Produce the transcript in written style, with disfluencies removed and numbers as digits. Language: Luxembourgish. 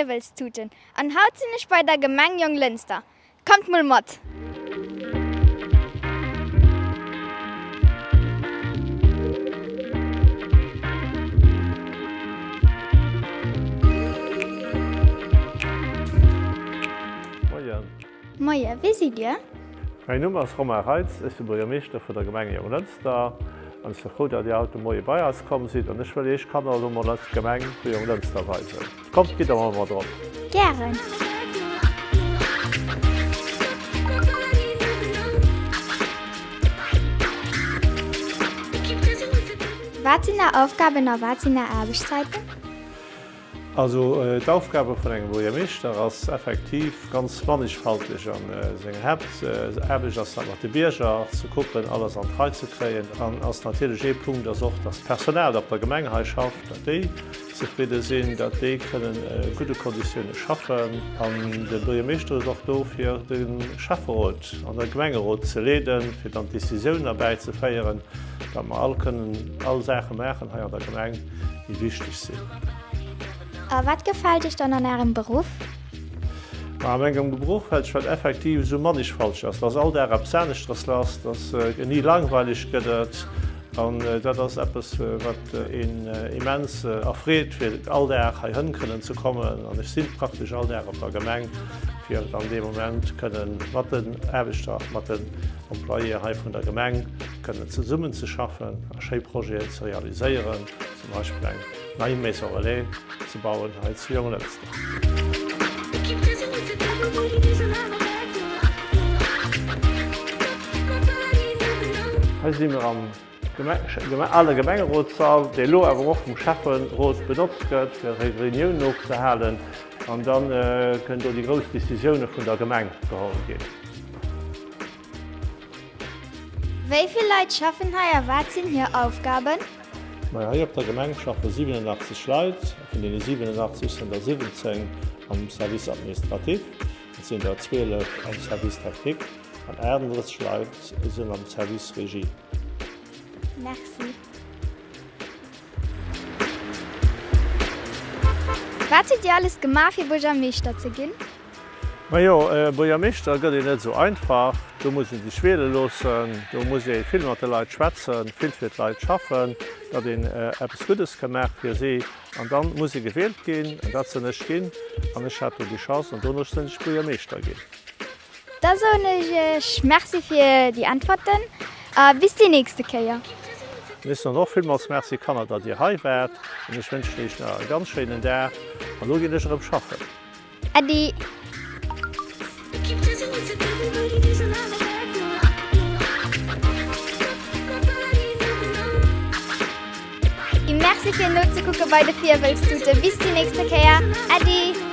Virwëllztuten an haut sinn ech bei der Gemeng Jonglënster. Kommt mol mat! Moien. Moie, wie sidd Dir? Mäin Numm ass Romain Reitz, ech si Buergermeeschter vun der Gemeng Jonglënster an ech si frou, datt Dir haut de Moie bei eis komm sidd an ech wëll Iech Kanner elo mol eis Gemeng vu Jonglënster weisen. Kommt, gitt der mol mat erop. Gären. Wat sinn Är Aufgaben a wat sinn Är Aarbechtszäiten? Also d'Aufgabe vun engem Buergermeeschter ass effektiv ganz mannigfalteg an seng Haaptaarbecht ass dat mat de Bierger ze kucken, alles an d'Rei ze kréien. An ass natierlech ee Punkt ass och, datt d'Personal dat op der Gemeng hei schafft, datt déi zefridde sinn, datt déi kënnen a gudde Konditioune schaffen. An de Buergermeeschter ass och do fir de Schäfferot an de Gemengerot ze leeden, fir dann d'Décisiounen erbäizeféieren, datt mer all kënnen all Saache maachen hei an der Gemeng, déi wichteg sinn. A wat gefält Iech dann an Ärem Beruff? Ma a mengem Beruff fält ech wat effektiv esou mannigfalteg ass, dass all Dag eppes aneschteres lass, dass et ni langweileg gëtt et. An dat ass eppes, wat een immens erfreet, fir all Dag heihin kënnen ze kommen. An ech si praktesch all Dag op der Gemeng, fir dann dee Moment kënnen mat den Aarbechter, mat den Employéë hei vun der Gemeng kënnen zesummenzeschaffen a schéi Projeten ze realiséieren. Zum Beispill eng nei Maison Relais ze bauen hei zu Jonglënster. Hei si mir am ale Gemengerotssall, dee lo awer och vum Schäfferot benotzt gëtt, fir Reuniounen ofzehalen. An da kënnen do déi grouss Decisioune vun der Gemeng geholl ginn. Wéi vill Leit schaffen hei a wat sinn hir Aufgaben? Majo, hei op der Gemeng schaffe 87 Leit. Vun deene 87 sinn der 17 am Service administratif, et sinn der 12 am Service technique an 38 Leit sinn am Service régie. Merci. Wat hutt Dir alles gemaach fir Buergermeeschter ze ginn? Majo, Buergermeeschter gëtt een net esou einfach. Do muss ee sech wiele loossen, do muss ee vill mat de Leit schwätzen, vill fir d'Leit schaffen, datt een eppes Guddes ka maache fir si. An da muss ee gewielt ginn, an dat sinn ech ginn. An ech hat do déi Chance an dono sinn ech Buergermeeschter ginn. Da soen ech Iech Merci fir déi Äntwerten a bis déi nächste Kéier. Mir soen och villmools Merci Kanner, datt Dir hei waart an ech wënschen Iech nach e ganz schéinen Dag. An elo ginn ech erëm schaffen. Äddi. Merci fir nozekucke bei de Virwëllstuten. Bis déi nächste Kéier. Äddi.